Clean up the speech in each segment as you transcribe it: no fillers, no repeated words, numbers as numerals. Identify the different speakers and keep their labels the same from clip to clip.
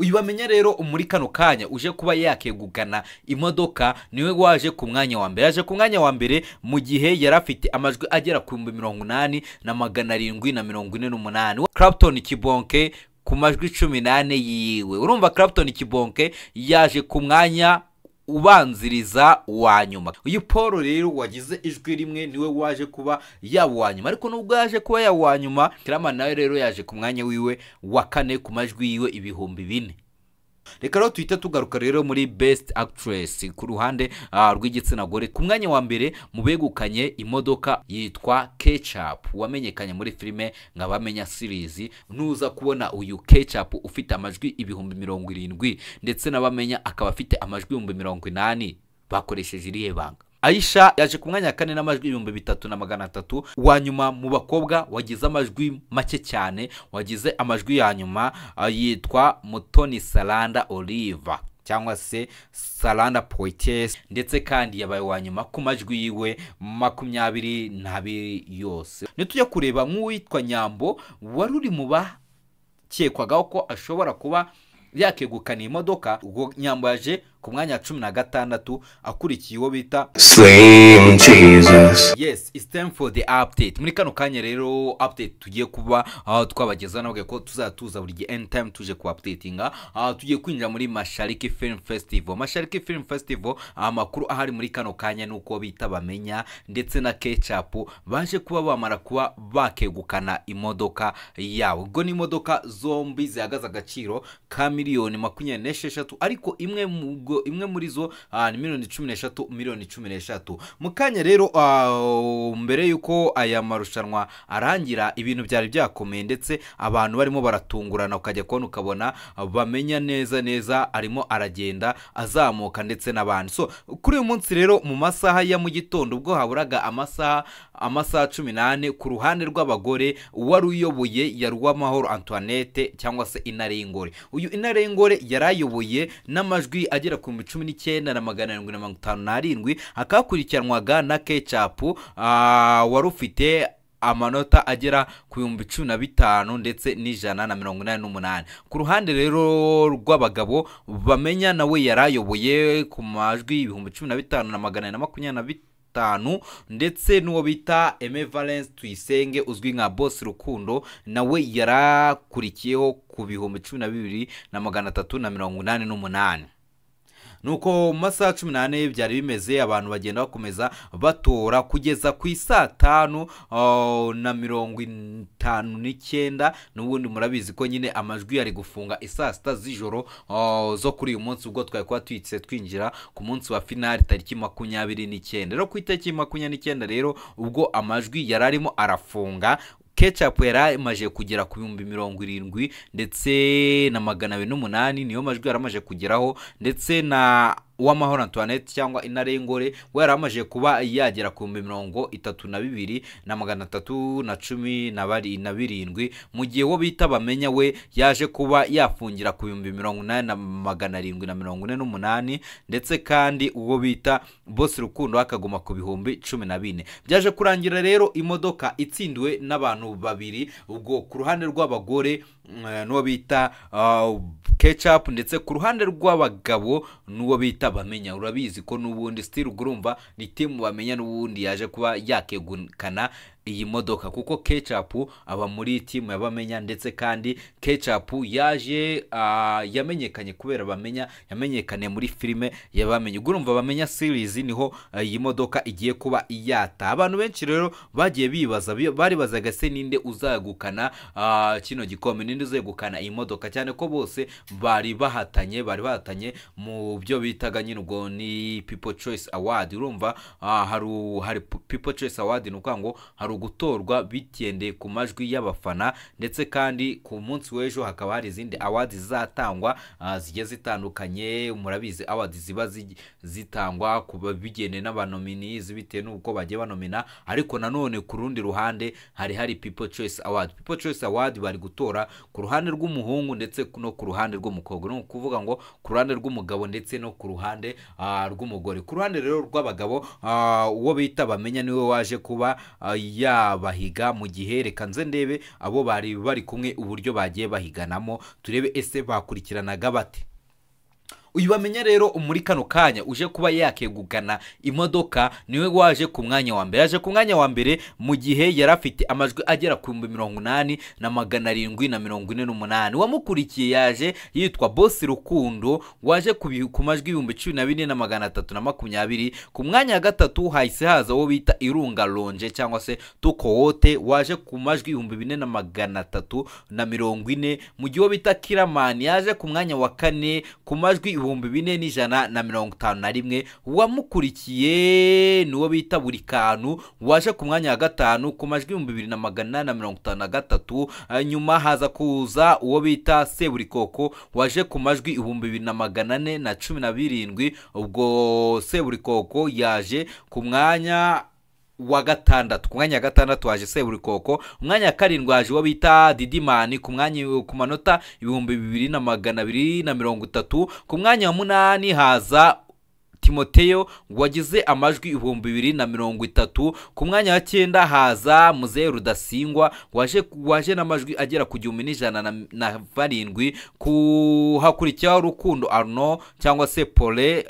Speaker 1: Uyu Bamenya rero muri kano kanya uje kuba yakegukana imodoka niwe waje ku mwanya wa mbere. Yaje ku mwanya wa mbere mu gihe yari afite amajwi agera ku 80,748. Clapton Kibonke ku majwi 14 yiwe. Urumva Clapton Kibonke yaje ku mwanya ubanziriza wa nyuma. Uyu Paul rero wagize ijwi rimwe niwe waje kuba yaba uwa nyuma, ariko nubwo yaje kuba yaba uwa nyuma, Killaman nawe rero yaje ku mwanya wiwe wa kane ku majwi yiwe 4000. Reka rero tuhite tugaruka rero muri Best Actress ku ruhande rw'igitsina gore. Ku mwanya wa mbere mu begukanye imodoka yitwa Ketchup, wamenyekanye muri filime nka Bamenya series. Nuza kubona uyu Ketchup ufite amajwi 70,000 ndetse na Bamenya akaba afite amajwi 80,000, bakoresheje irihe banga? Aisha yaje ku mwanya wa kane n'amajwi 3,300. Uwa nyuma mu bakobwa wagize amajwi make cyane, wagize amajwi ya nyuma, yitwa Mutoni Saranda Oliver cyangwa se Saranda Poetess, ndetse kandi yabaye uwa nyuma ku majwi yiwe 22 yose. Nitujya kureba nk'uwitwa Nyambo wari uri mu bakekwagaho ko ashobora kuba yakegukana imodoka, ubwo Nyambo yaje ku mwanya wa 16 akurikiye uwo bita
Speaker 2: Slim Jesus.
Speaker 1: Yes, it's time for the update. Muri kano kanya rero update tugiye kuba twabageza nabwo ko tuzatuza buri gihe anytime tuje ku updatinga. Tugiye kwinjira muri Mashariki Film Festival. Mashariki Film Festival, amakuru ahari muri kano kanya nuko bita Bamenya ndetse na Ketchup baje kuba bamara kuba bakegukana imodoka yabo. Ubwo ni imodoka zombi zihagaze agaciro ka 26 miliyoni, ariko imwe muri zo ni 13 miliyoni, 13 miliyoni. Mu kanya rero mbere yuko aya marushanwa arangira, ibintu byari byakomeye ndetse abantu barimo baratungurana, ukajya kubona ukabona Bamenya neza neza arimo aragenda azamuka ndetse n'abandi. So kuri uyu munsi rero mu masaha ya mu gitondo, ubwo haburaga amasaha 14, ku ruhande rw'abagore uwari uyoboye yari Uwamahoro Antoinette cyangwa se Intare y'Ingore. Uyu Intare y'Ingore yari ayoboye n'amajwi agera ku 19,757, akakurikiranwaga na Ketchup wari ufite amanota agera ku 15,188. Ku ruhande rero rw'abagabo, Bamenya nawe yari ayoboye ku majwi 15,425, ndetse n'uwo bita Aime Valence Tuyisenge uzwi nka Boss Rukundo nawe yarakurikiyeho ku 12,388. Nuko mu masaha 14 byari bimeze, abantu bagenda bakomeza batora kugeza ku isaa tanu na 59. N'ubundi murabizi ko nyine amajwi yari gufunga isaa 6 z'ijoro zo kuri uyu munsi, ubwo twari kuba tuhitse twinjira ku munsi wa finali tariki 29. Rero ku itariki 29 rero, ubwo amajwi yari arimo arafunga, Ketchup yari amaze kugera ku 70,208, niyo majwi yari amaze kugeraho, ndetse na Uwamahoro Antoinette cyangwa Intare y'Ingore we yari amaze kuba yagera ku 32,317, mu gihe uwo bita Bamenya we yaje kuba yafungira ku 80,748, ndetse kandi uwo bita Boss Rukundo akaguma ku 14,000. Byaje kurangira rero imodoka itsindiwe n'abantu babiri, ubwo ku ruhande rw'abagore n'uwo bita Ketchup, ndetse ku ruhande rw'abagabo n'uwo bita Bamenya. Urabizi ko n'ubundi still urumva ni team Bamenya n'ubundi yaje kuba yakegukana iyi modoka, kuko Ketchup aba muri team ya Bamenya, ndetse kandi Ketchup yaje yamenyekanye kubera Bamenya, yamenyekanye muri filime ya Bamenya. Ubwo urumva Bamenya series niho iyi modoka igiye kuba yata. Abantu benshi rero bagiye bibaza, baribazaga se ninde uzagukana kino gikombe, ninde uzegukana iyi modoka, cyane ko bose bari bahatanye mu byo bitaga nyine ubwo ni People Choice Award. Urumva hari People Choice Award, ni ukuvuga ngo hari ugutorwa bigendeye ku majwi y'abafana, ndetse kandi ku munsi w'ejo hakaba hari izindi awards zizatangwa zigiye zitandukanye. Murabizi awards ziba zitangwa ku bigendeye n'aba nominees, bitewe n'uko bagiye banomina. Ariko nanone ku rundi ruhande hari People Choice Award. People Choice Award bari gutora ku ruhande rw'umuhungu ndetse no ku ruhande rw'umukobwa, ni ukuvuga ngo ku ruhande rw'umugabo ndetse no ku ruhande rw'umugore. Ku ruhande rero rw'abagabo, uwo bita Bamenya niwe waje kuba yabahiga. Mu gihe reka nze ndebe abo bari bari kumwe uburyo bagiye bahiganamo, turebe ese bakurikiranaga bate. Uyu Bamenya rero muri kano kanya uje kuba yakegukana imodoka niwe waje ku mwanya wa mbere. Yaje ku mwanya wa mbere mu gihe yari afite amajwi agera ku 80,748. Uwamukurikiye yaje yitwa Boss Rukundo, waje ku majwi 14,320. Ku mwanya wa gatatu hahise haza uwo bita Irunga Lonje cyangwa se Tukowote, waje ku majwi 4,340. Mu gihe uwo bita Kiramani yaje ku mwanya wa kane ku majwi 4,151. Uwamukurikiye ni uwo bita Buri Kantu, waje ku mwanya wa gatanu ku majwi 2,853. Nyuma haza kuza uwo bita Seburikoko, waje ku majwi 2,417. Ubwo Seburikoko yaje ku mwanya wa gatandatu. Ku mwanya wa gatandatu waje Seburikoko. Umwanya wa karindwi waje uwo bita Didimani ku mwanya ku manota 2,230. Ku mwanya wa munani haza Timoteyo wagize amajwi 2,030. Ku mwanya wa cyenda haza Muzehe Rudasingwa waje n'amajwi agera ku 1,107. Ku hakurikiraho Rukundo Arno cyangwa se Pole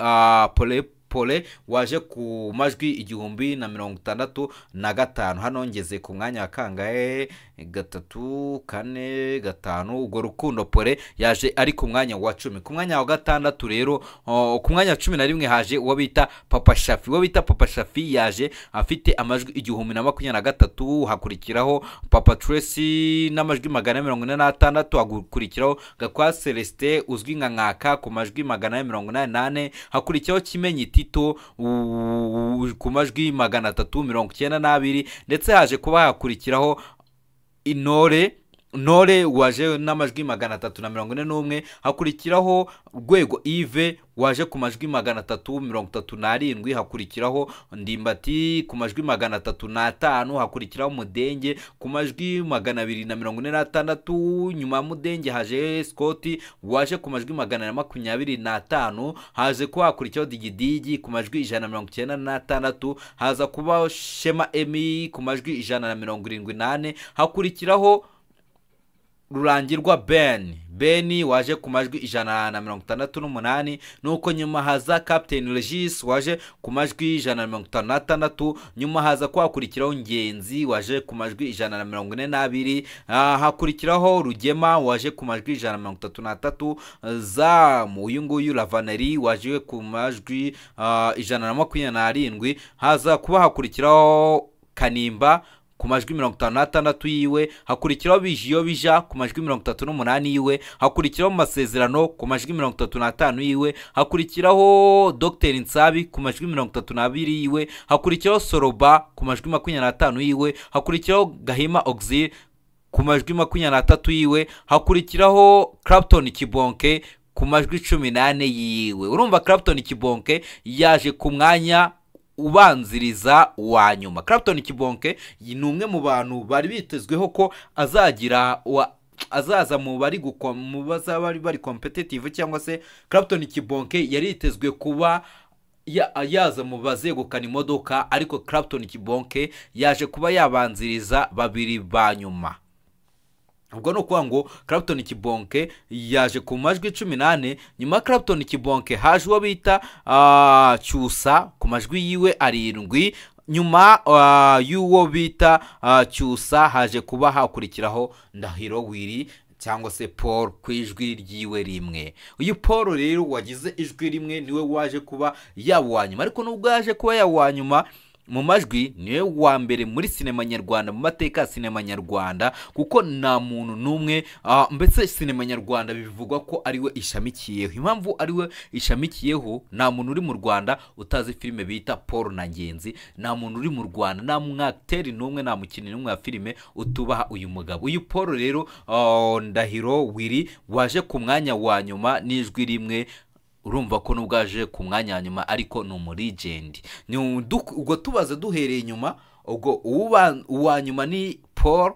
Speaker 1: Pole waje ku majwi 1,065. Hano ngeze ku mwanya wa kangahe? 3, 4, 5. Ubwo Rukundo Pole yaje ari ku mwanya wa 10. Ku mwanya wa gatandatu rero, ku mwanya wa 11 haje uwo bita Papa Shafi. Uwo bita Papa Shafi yaje afite amajwi 1,023. Hakurikiraho Papa Tracy n'amajwi 446. Hakurikiraho Gakwa Celestin uzwi nka Nkaka ku majwi 484. Hakurikiraho Kimenyi Tito ku majwi 392. Ndetse haje kuba hakurikiraho Intore Ntore waje n'amajwi 341. Hakurikiraho Rwego Yves waje ku majwi 337. Hakurikiraho Ndimbati ku majwi 305. Hakurikiraho Mudenge ku majwi 246. Nyuma ya Mudenge haje Scott waje ku majwi 425. Haje kuba hakurikiraho Digidigi ku majwi 196. Haza kuba Shema Emi ku majwi 174. Hakurikiraho Rurangirwa Beni waje ku majwi 168. Nuko nyuma haza Captain Regis waje ku majwi 156. Nyuma haza kwakurikiraho Ngenzi waje ku majwi 142. Hakurikiraho Rugema waje ku majwi 133. Zamu uyu nguyu Lavaneri waje ku majwi 127. Haza kuba hakurikiraho Kanimba ku majwi 56 yiwe. Hakurikiraho Bijiyo Bija ku majwi 38 yiwe. Hakurikiraho Masezerano ku majwi 35 yiwe. Hakurikiraho Dr Nsabi ku majwi 32 yiwe. Hakurikiraho Soroba ku majwi 25 yiwe. Hakurikiraho Gahima Auxil ku majwi 23 yiwe. Hakurikiraho Clapton Kibonke ku majwi 14 yiwe. Urumva Clapton Kibonke yaje ku mwanya ubanziriza wa nyuma. Clapton Kibonke ni umwe mu bantu bari bitezweho ko azagira azaza mu bari mu bazaba bari competitive, cyangwa se Clapton Kibonke yari yitezwe kuba yaza mu bazegukana imodoka, ariko Clapton Kibonke yaje kuba yabanziriza babiri ba nyuma. Ubwo ni ukuvuga ngo Clapton Kibonke yaje ku majwi 14. Nyuma Clapton Kibonke haje uwo bita Cyusa ku majwi yiwe 7. Nyuma y'uwo bita Cyusa haje kuba hakurikiraho Ndahiro Willy cyangwa se Paul ku ijwi ryiwe rimwe. Uyu Paul rero wagize ijwi rimwe niwe waje kuba yaba uwa nyuma, ariko nubwo yaje kuba yaba uwa nyuma mu majwi niwe wa mbere muri sinema nyarwanda, mu mateka ya sinema nyarwanda, kuko nta muntu n'umwe mbese sinema nyarwanda bivugwa ko ariwe ishamikiyeho. Impamvu ariwe ishamikiyeho, nta muntu uri mu Rwanda utazi filime bita Paul na Ngenzi, nta muntu uri mu Rwanda, nta mwateri n'umwe, nta mukinnyi n'umwe wa filime utubaha uyu mugabo. Uyu Paul rero Ndahiro Willy waje ku mwanya wa nyuma n'ijwi rimwe. Urumva ko nubwo aje ku mwanya wa nyuma ariko ni umulegend. Ubwo tubaze duhereye inyuma, ubwo uwa nyuma ni Paul,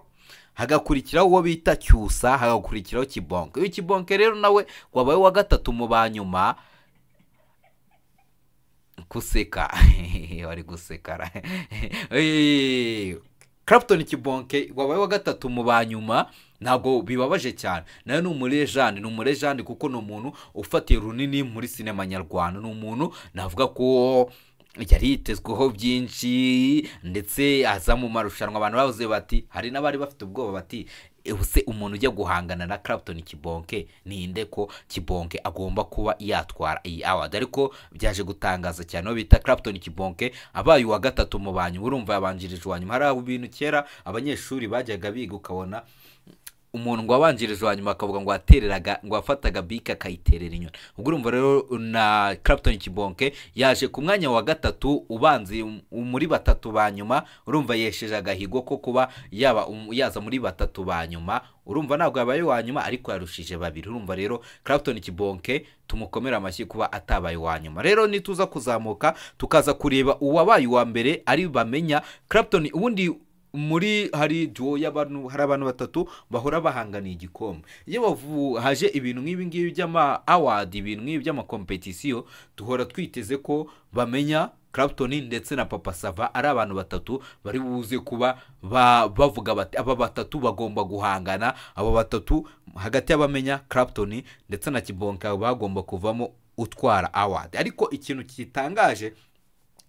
Speaker 1: hagakurikiraho uwo bita Cyusa, hagakurikiraho Kibonke. Uyu Kibonke rero nawe wabaye wa gatatu mu ba nyuma. Kuseka bari gusekara. Clapton Kibonke wabaye wa gatatu mu banyuma ntabwo bibabaje cyane, nawe ni umulegend, ni umulegend kuko ni umuntu ufatiye runini muri sinema nyarwanda, ni umuntu navuga ko yari yitezweho byinshi, ndetse aza mu marushanwa abantu bavuze bati, hari n'abari bafite ubwoba bati ese umuntu ujya guhangana na Clapton Kibonke ninde, ko Kibonke agomba kuba yatwara iyi award? Ariko byaje gutangaza cyane uwo bita Clapton Kibonke abaye uwa gatatu mu banyuma. Urumva yabanjirije uwa nyuma. Hari ibintu kera abanyeshuri bajyaga biga, ukabona umuntu ngo wabanjirije uwa nyuma akavuga ngo watereraga, ngo wafataga bike akayiterera inyoni. Ubwo urumva rero na Clapton Kibonke yaje ku mwanya wa gatatu ubanze muri batatu ba nyuma. Urumva yesheje agahigo ko kuba yaba yaza muri batatu ba nyuma. Urumva ntabwo yabaye uwa nyuma, ariko yarushije babiri. Urumva rero Clapton Kibonke tumukomera amashyi kuba atabaye uwa nyuma. Rero nituza kuzamuka tukaza kureba uwabaye uwa mbere ari Bamenya Clapton. Ubundi muri hari duo y'abantu, hari abantu batatu bahora bahanganiye igikombe iyo haje ibintu nk'ibi ngibi by'ama award, ibintu nk'ibi by'amakompetisiyo. Duhora twiteze ko Bamenya, Clapton ndetse na Papa Sava ari abantu batatu bari buze kuba bavuga bati aba batatu bagomba guhangana. Aba batatu hagati y'Abamenya, Clapton ndetse na Kibonke bagomba kuvamo utwara award. Ariko ikintu kitangaje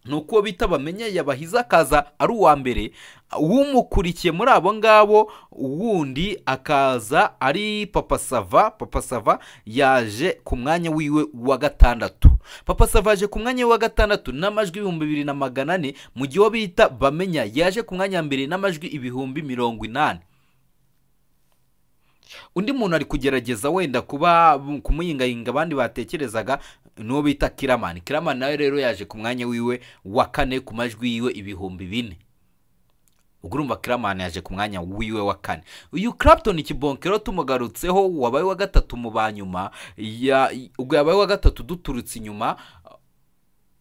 Speaker 1: ni uko bita Bamenya yabahize akaza ari uwa mbere, umukurikiye muri abo ngabo wundi akaza ari Papa Sava. Papa Sava yaje ku mwanya wiwe wa gatandatu. Papa Sava yaje ku mwanya wa gatandatu n'amajwi 2400, mu gihe uwo bita Bamenya yaje ku mwanya wa mbere n'amajwi 80,000. Undi muntu ari kugerageza wenda kuba kumuyingayinga abandi batekerezaga n'uwo bita Killaman. Killaman nawe rero yaje ku mwanya wiwe wa kane ku majwi yiwe 4000. Ubwo urumva Killaman yaje ku mwanya wiwe wa kane. Uyu Clapton Kibonke rero tumugarutseho wabaye wa gatatu mu banyuma, ubwo yabaye wa gatatu duturutse inyuma,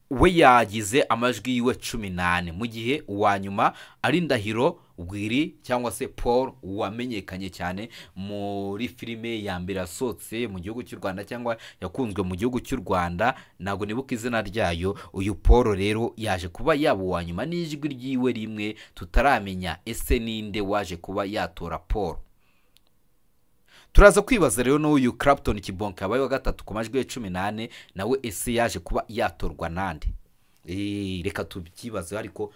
Speaker 1: we yagize amajwi yiwe 14, mu gihe uwa nyuma ari Ndahiro Willy cyangwa se Paul wamenyekanye cyane muri filime ya mbere yasohotse mu gihugu cy'u Rwanda cyangwa yakunzwe mu gihugu cy'u Rwanda, ntabwo nibuka izina ryayo. Uyu Paul rero yaje kuba yaba uwa nyuma n'ijwi ryiwe rimwe, tutaramenya ese ninde waje kuba yatora Paul. Turaza kwibaza rero n'uyu Clapton Kibonke yabaye wa gatatu ku majwi ya 14, nawe ese yaje kuba yatorwa nande? Reka tubyibaze. Ariko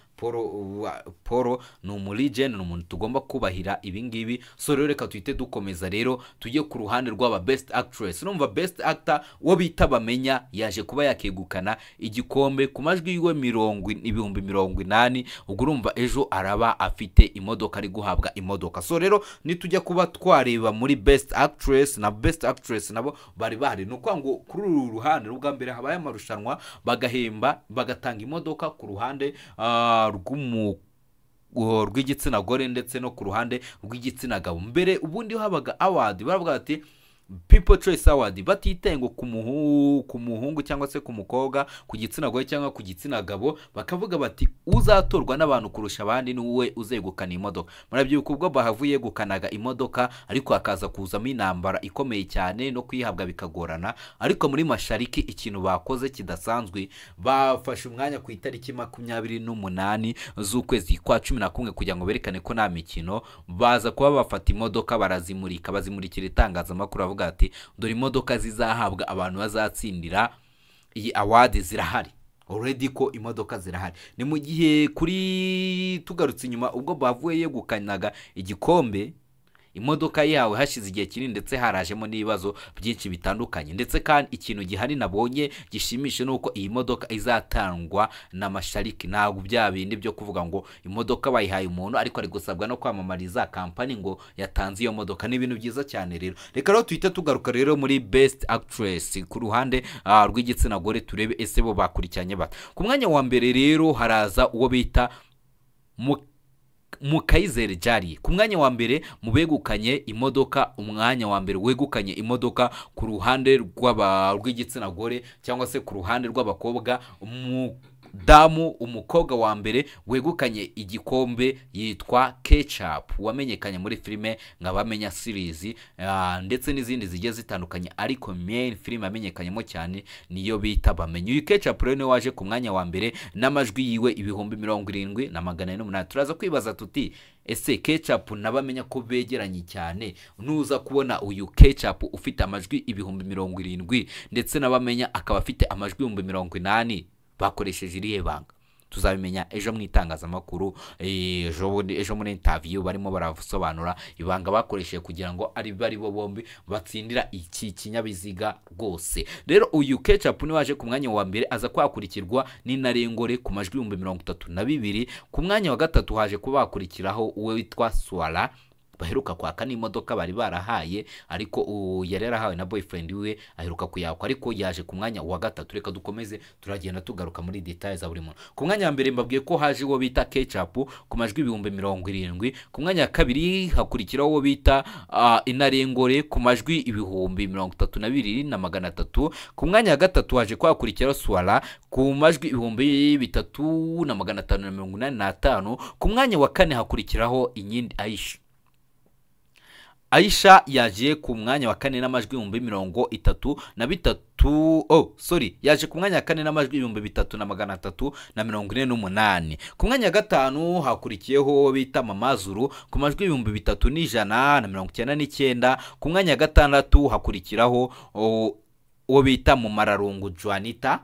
Speaker 1: Paul ni umulegend, ni umuntu tugomba kubahira ibingibi. So rero reka tuhite dukomeza rero tujye ku ruhande rw'aba best actress. Urumva best actor uwo bita Bamenya yaje kuba yakegukana igikombe ku majwi yiwe 80,000. Ubwo urumva ejo araba afite imodoka, ari guhabwa imodoka. So rero nitujya kuba twareba muri best actress na best actress nabo bari bahari, ni ukuvuga ngo kuri uru ruhande rwa mbere habaye amarushanwa bagahemba, bagatanga imodoka ku ruhande rw'igitsina gore ndetse no ku ruhande rw'igitsina gabo. Mbere ubundi habaga award baravuga bati People Choice Award, batitaye ngo ku muhungu cyangwa se ku mukobwa, ku gitsina gore cyangwa ku gitsina gabo, bakavuga bati uzatorwa n'abantu kurusha abandi ni wowe uzegukana imodoka. Murabyibuka ubwo Bahavu yegukanaga imodoka, ariko hakaza kuzamo intambara ikomeye cyane no kuyihabwa bikagorana. Ariko muri Mashariki ikintu bakoze kidasanzwe, bafashe umwanya ku itariki 28 z'ukwezi kwa 11 kugira ngo berekane ko nta mikino, baza kuba bafata imodoka barazimurika, bazimurikira itangazamakuru, bavuga ati dore imodoka zizahabwa abantu bazatsindira iyi award zirahari already, ko imodoka zirahari. Ni mu gihe kuri tugarutse inyuma ubwo bavuye yegukanaga igikombe, imodoka yawe hashize igihe kinini ndetse harajemo n'ibibazo byinshi bitandukanye. Ndetse kandi ikintu gihari nabonye gishimishe ni uko iyi modoka izatangwa na Mashariki, ntabwo bya bindi byo kuvuga ngo imodoka bayihaye umuntu ariko ari gusabwa no kwamamariza kampani ngo yatanze iyo modoka. Ni ibintu byiza cyane. Rero reka rero tuhite tugaruka rero muri best actress ku ruhande rw'igitsina gore, turebe ese bo bakurikiranye bate. Ku mwanya wa mbere rero haraza uwo bita Mukayizere Jari ku mwanya wa mbere mu begukanye imodoka, umwanya wa mbere wegukanye imodoka ku ruhande rw'igitsina gore cyangwa se ku ruhande rw'abakobwa mu Umudamu, umukobwa wa mbere wegukanye igikombe yitwa Ketchup, wamenyekanye muri filime nka Bamenya series, ndetse n'izindi zigiye zitandukanye, ariko main filime yamenyekanyemo cyane niyo bita Bamenya. Uyu Ketchup rero niwe waje ku mwanya wa mbere n'amajwi yiwe 70,408. Turaza kwibaza tuti: ese Ketchup nabamenya ko begeranye cyane, nuza kubona uyu Ketchup ufite amajwi 70,000 ndetse n'Abamenya akaba afite amajwi 80,000, bakoresheje irihe banga? Tuzabimenya ejo mu itangazamakuru, ejo bundi, ejo muri interview barimo barasobanura ibanga bakoresheje kugira ngo ari bari bo bombi batsindira iki kinyabiziga rwose. Rero uyu Ketchup ni waje ku mwanya wa mbere, aza kwakurikirwa n'Inarengore ku majwi 32,000. Ku mwanya wa gatatu haje kuba hakurikiraho uwo witwa Swara, baheruka kwaka n'imodoka bari barahaye, ariko yari yarahawe na boyfriend we, aheruka kuyakwa, ariko yaje ku mwanya wa gatatu. Reka dukomeze, turagenda tugaruka muri details za buri muntu. Ku mwanya wa mbere mbabwiye ko haje uwo bita Ketchup ku majwi 70,000. Ku mwanya wa kabiri hakurikiraho uwo bita Inarengore ku majwi 32,300. Ku mwanya wa gatatu haje kwakurikiraho Swara ku majwi 3,585. Ku mwanya wa kane hakurikiraho Inyindi Aisha. Aisha yaje ku mwanya wa kane n'amajwi 33,000, oh sorry, yaje ku mwanya wa kane n'amajwi 3,348. Ku mwanya wa gatanu hakurikiyeho bita Mamazuru ku majwi 3,199. Ku mwanya wa gatandatu hakurikiraho uwo bita Mumararungu Juanita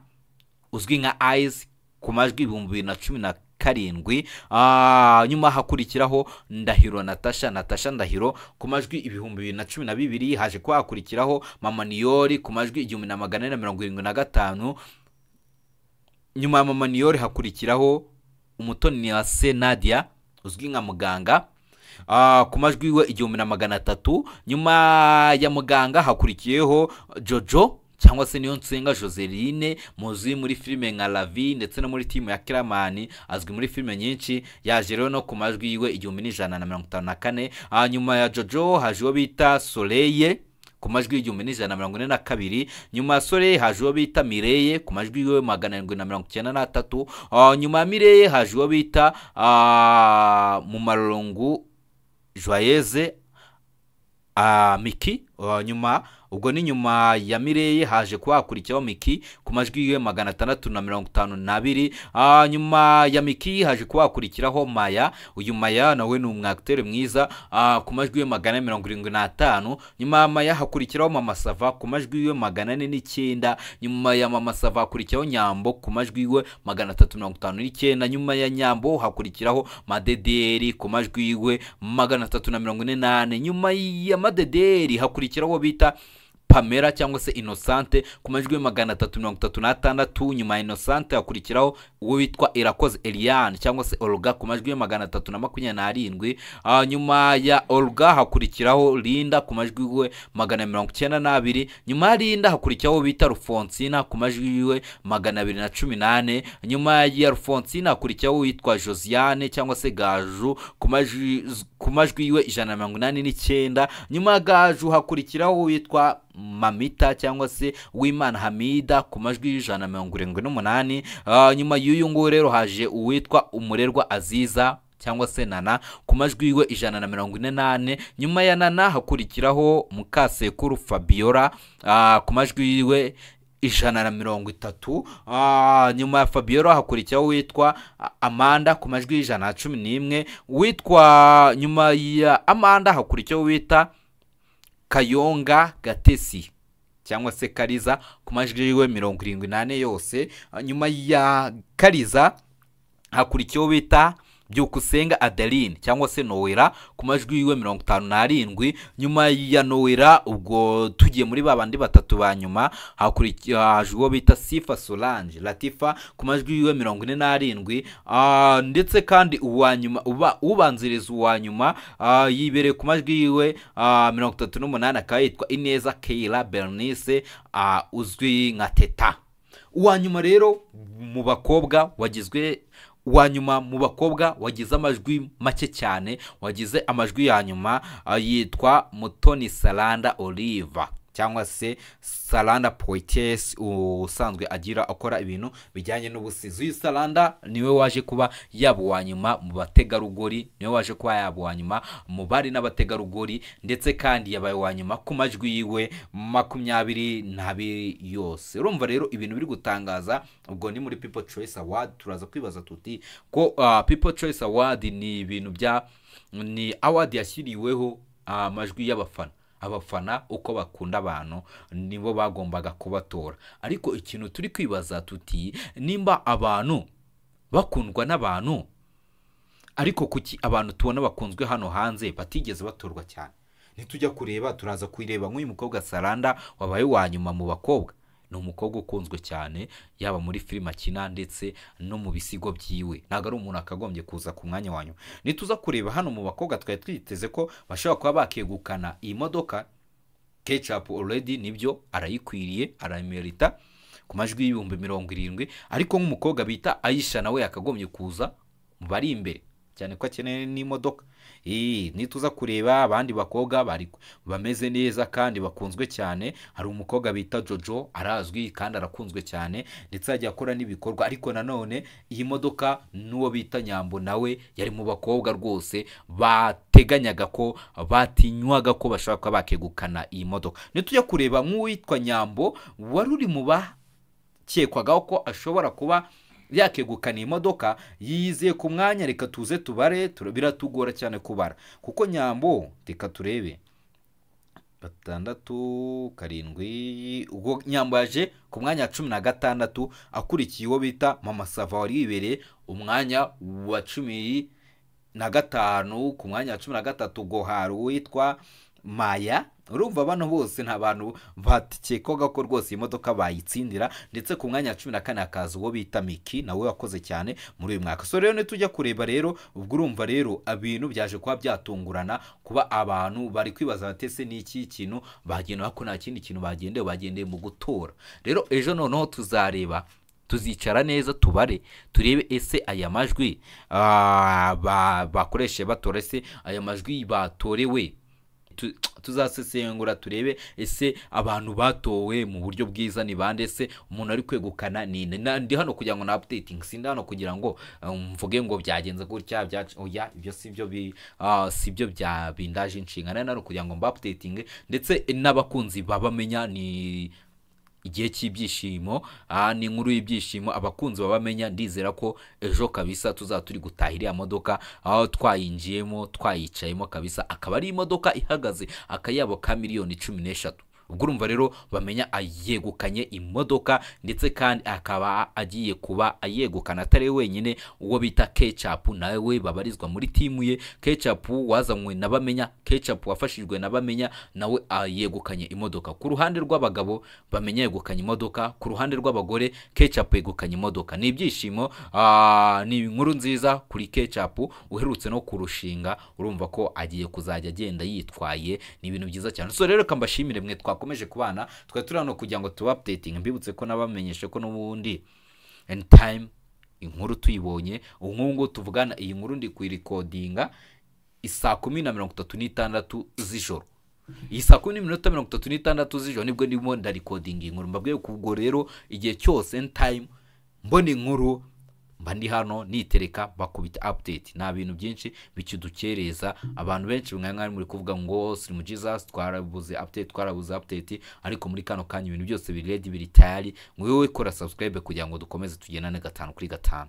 Speaker 1: uzwi nka Eyes ku majwi 2,017. Nyuma hakurikiraho Ndahiro Natasha, Natasha Ndahiro ku majwi 2,012. Haje kuba hakurikiraho Mama Niyori ku majwi 1,475. Nyuma ya Mama Niyori hakurikiraho Umutoni wa se Nadia uzwi nka Muganga ku majwi we 1,300. Nyuma ya Muganga hakurikiyeho Jojo cyangwa se niyo Nsenga Joseline, muzi muri filime nka Lavi ndetse no muri timu ya Kiramani, azwi muri filime nyinshi. Yaje rero no ku majwi yiwe 1,154. Nyuma ya Jojo haje uwo bita Soleye ku majwi 1,142. Nyuma ya Soleye haje uwo bita Mireye ku majwi yiwe 793. Nyuma ya Mireye haje uwo bita Mumarungu Joyeze Miki. Nyuma ubwo ni nyuma ya Mireye haje kuba hakurikiraho Miki ku majwi yiwe 652. Nyuma ya Miki haje kuba hakurikiraho Maya. Uyu Maya nawe ni umwakiteri mwiza, ku majwi yiwe 475. Nyuma ya Maya hakurikiraho Mama Sava ku majwi yiwe 409. Nyuma ya Mama Sava hakurikiraho Nyambo ku majwi yiwe 359. Nyuma ya Nyambo hakurikiraho Madederi ku majwi yiwe 348. Nyuma ya Madederi hakurikiraho bita Pamela cyangwa se Innocente ku majwi 336. Nyuma ya Innocente hakurikiraho uwo witwa Irakoze Eliane cyangwa se Olga ku majwi 327. Nyuma ya Olga hakurikiraho Linda ku majwi we 492. Nyuma ya Linda hakurikiraho bita Rufonsina ku majwi we 214. Nyuma ya Rufonsina hakurikiraho witwa Josiane cyangwa se Gaju ku majwi we 189. Nyuma ya Gaju hakurikiraho witwa Mamita cyangwa se Wimana Hamida ku majwi 178. Nyuma y'uyu nguyu rero haje uwitwa Umurerwa Aziza cyangwa se Nana ku majwi yiwe 144. Nyuma ya Nana hakurikiraho Mukasekuru Fabiola ku majwi yiwe 130. Nyuma ya Fabiola hakurikiraho witwa Amanda ku majwi 111. Witwa nyuma ya Amanda hakurikiraho wita Kayonga Gatesi cyangwa se Kariza ku majwi yiwe 74 yose. Nyuma ya Kariza hakurikiyeho bita Byukusenga Adeline cyangwa se Noella ku majwi yiwe 57. Nyuma ya Noella ubwo tugiye muri babandi batatu ba nyuma, hakurikije uwo bita Sifa Solange Latifa ku majwi yiwe 47. Ndetse kandi uwa nyuma ubanziriza uwa nyuma yibereye ku majwi yiwe 38, akaba yitwa Ineza Keila Bernice uzwi nka Teta. Uwa nyuma rero mu bakobwa wagizwe uwa nyuma mu bakobwa wagize amajwi make cyane, wagize amajwi ya nyuma, yitwa Mutoni Saranda Oliva. cyangwa se Saranda Poetess, usanzwe agira akora ibintu bijyanye n'ubusizi. Uyu Saranda niwe waje kuba yaba uwa nyuma mu bategarugori, niwe waje kuba yaba uwa nyuma mu bari n'abategarugori, ndetse kandi yabaye uwa nyuma ku majwi yiwe 22 yose. Urumva rero ibintu biri gutangaza. Ubwo ni muri People Choice Award. Turaza kwibaza tuti ko People Choice Award ni ibintu bya ni award yashyiriweho amajwi y'abafana, abafana uko bakunda abantu nibo bagombaga kubatora. Ariko ikintu turi kwibaza tuti nimba abantu bakundwa n'abantu, ariko kuki abantu tubona bakunzwe hano hanze batigeze batorwa cyane? Nitujya kureba turaza kuyireba nk'uyu mukobwa Saranda wabaye uwa nyuma mu bakobwa. Ni umukobwa ukunzwe cyane yaba muri filime akina ndetse no mu bisigo byiwe, ntabwo ari umuntu akagombye kuza ku mwanya wa nyuma. Nituza kureba hano mu bakobwa twari twiteze ko bashobora kuba bakegukana iyi modoka, Kecapu already nibyo arayikwiriye, arayimerita ku majwi 70,000, ariko nk'umukobwa bita Aisha nawe yakagombye kuza mu bari imbere cyane ko akeneye n'imodoka. Nituza kureba abandi bakobwa bari bameze neza kandi bakunzwe cyane, hari umukobwa bita Jojo, arazwi kandi arakunzwe cyane ndetse ajya akora n'ibikorwa. Ariko nanone iyi modoka n'uwo bita Nyambo nawe yari mu bakobwa rwose bateganyaga ko batinywaga ko bashobora kuba bakegukana iyi modoka. Nitujya kureba nk'uwitwa Nyambo wari uri mu bakekwagaho ko ashobora kuba yakegukana iyi modoka, yizeye ku mwanya. Reka tuze tubare, biratugora cyane kubara kuko Nyambo, reka turebe 6 7, ubwo Nyambo yaje ku mwanya wa 16 akurikiye uwo bita Mama Sava wari wibereye umwanya wa 15. Ku mwanya wa 13 ubwo hari uwitwa Maya. Urumva bano bose nta bantu batikekwaga ko rwose iyi modoka bayitsindira. Ndetse ku mwanya wa 14 hakaza uwo bita Miki nawe wakoze cyane muri uyu mwaka. So rero nitujya kureba rero ubwo urumva rero ibintu byaje kuba byatungurana, kuba abantu bari kwibaza batese n'iki kintu bagenda, ko nta kindi kintu bagendeye, bagendeye mu gutora. Rero ejo noneho tuzareba, tuzicara neza tubare turebe ese aya majwi bakoreshe batora, ese aya majwi batorewe, tuzasesengura turebe ese abantu batowe mu buryo bwiza ni bande, ese umuntu ari kwegukana ni ndi hano kugira ngo na updating, sindi hano kugira ngo mvuge ngo byagenze gutya oya, ibyo sibyo sibyo bya bindaje inshinga nari kugira ngo mba updating ndetse n'abakunzi babamenya. Ni igihe cy'ibyishimo, ni inkuru y'ibyishimo, abakunzi babamenya. Ndizera ko ejo kabisa tuzaba turi gutaha iriya modoka aho twayinjiyemo twayicayemo kabisa, akaba ari imodoka ihagaze akayabo ka miliyoni 13. Ubwo urumva rero bamenya ayegukanye imodoka, ndetse kandi akaba agiye kuba ayegukana atari wenyine. Uwo bita Kecapu nawe babarizwa muri timu ye, Kecapu wazanywe na Bamenya, Kecapu wafashijwe na Bamenya, nawe ayegukanye imodoka. Ku ruhande rw'abagabo Bamenya yegukanye imodoka, ku ruhande rw'abagore Kecapu yegukanye imodoka. Ni ibyishimo, ni inkuru nziza kuri Kecapu uherutse no kurushinga, urumva ko agiye kuzajya agenda yitwaye, ni ibintu byiza cyane. So rero kambashimire mwe twakomeje kubana, twari turi hano kugira ngo tuba updating. Mbibutse ko nabamenyeshe ko n'ubundi anytime inkuru tuyibonye, ubu ngubu tuvugana iyi nkuru ndi kuyirekodinga isaa 10:36 z'ijoro. Iyi saa 10:36 z'ijoro nibwo ndimo ndarikodinga inkuru. Mbabwiye ubwo rero igihe cyose anytime mbona inkuru mba ndi hano nitereka bakubita update. Nta bintu byinshi bikidukereza. Abantu benshi mwari muri kuvuga ngo Slim Jesus twarabuze update, twarabuze update, ariko muri kano kanya ibintu byose biri ready, biri tayari. Wewe kora subscribe kugira ngo dukomeze tugendane 5 kuri 5.